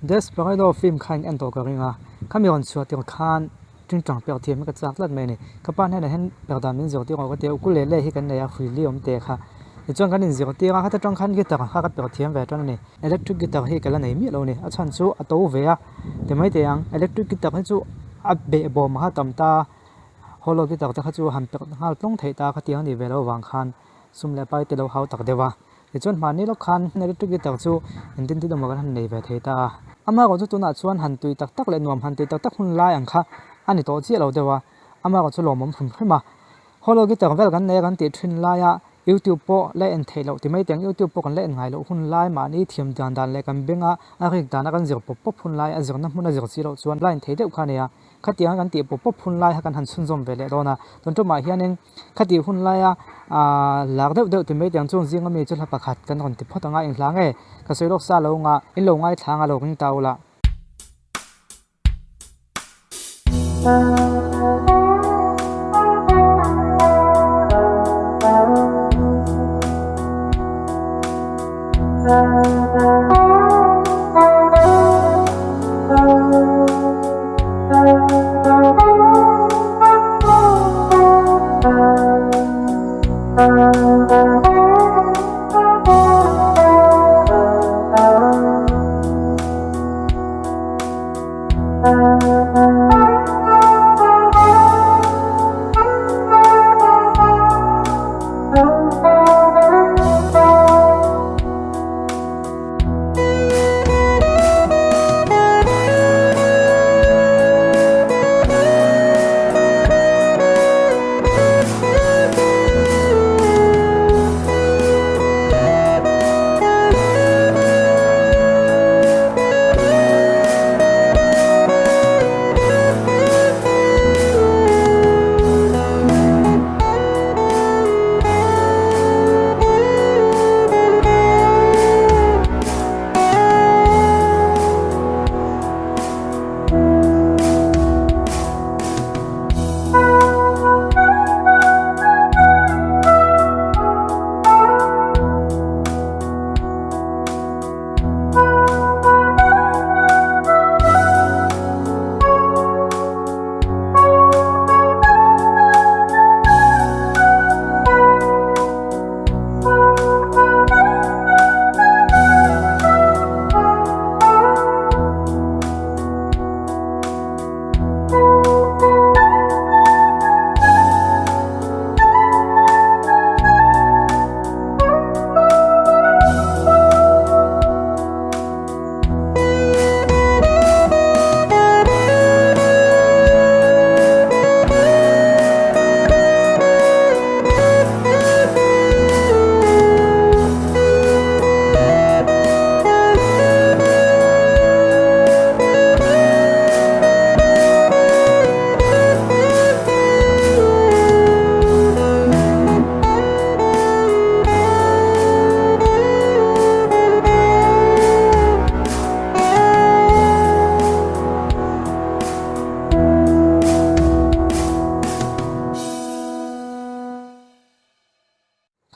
Desperado film kha in en tawh ka ring a, khami rawn chhuah tir khan tingtang perh thiam hi ka chak tlat mai a ni. Ka pa hnenah hian perh dan min zirtir rawh ka ti a, ukulele hi kan nei a, hrui li awm teh kha. Tichuan kan inzirtir a, khata tang khan guitar kha ka perh thiam ve tan a ni. Electric guitar hi ka la nei miah lo a ni, a chhan chu a to ve a, ti mai teh ang, electric guitar hi chu a behbawm kha tam ta, hollow guitar te kha chu han perh nghal tlawng theih ta kha tiang a nih ve loh avang khan sum leh pai te lo hau tak deuh a. Tichuan hmanni lawk khan electric guitar chu engtin tin emaw kan han nei ve thei ta a. Amaherawhchu tunah chuan han tui tak tak leh nuam han tui tak tak hun lai ang kha a ni tawh chiah lo deuh a, amaherawhchu chu lawmawm hrim hrim a. Hollow guitar vel kan nei a kan tih thin laia YouTube pawh la en theih loh ti mai teng YouTube pawh kan la en ngai loh hun lai mahni thiam dan dan leh kan benga a rik dana kan zir pawp pawp hun lai a zirna hmun a zir chi loh chuan line thei deuh kha a ni a. Khatianga kan tih pawp pawp hun lai kha kan han chhunzawm ve leh dawn a. Tun tumah hianin Khati hun laia aaa lar deuh deuh ti mai tiang chuan zinga mi chu hla pakhat kan rawn ti phawt ang a, eng hla nge ka sawi lawk sa lo nga in lo ngaithla anga lo ring ta ula.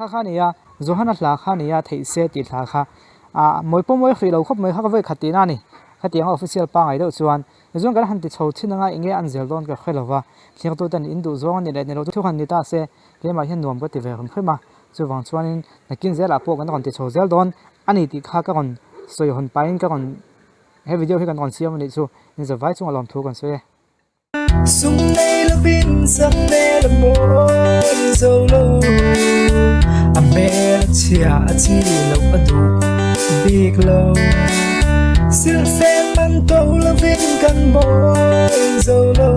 Kha kha nia, Johana hla kha nia theih se tih hla kha ah mawi pawh mawi hrih lo khawp mai kha ka vawi khat tihna a ni. Khatianga official pangai deuh chuan Tichuan kan han ti chho thin anga enge an zel dawn ka hre lo va, thliartu ten in duh zawng a ni leh ni lo chu han ni ta se, keimah hian nuam ka ti ve hrim hrim a, chuvang chuanin nakin zelah pawh kan rawn ti chho zel dawn a ni tih kha ka rawn sawi hawn pahin ka rawn he video hi kan rawn siam a nih chu in zavai chunga lawmthu kan sawi e. Sum nei lovin sak hmel a mawi zo lo, a hmel a chhia a chi loh a duh bik lo. Silhfen man to lovin kan mawi zo lo.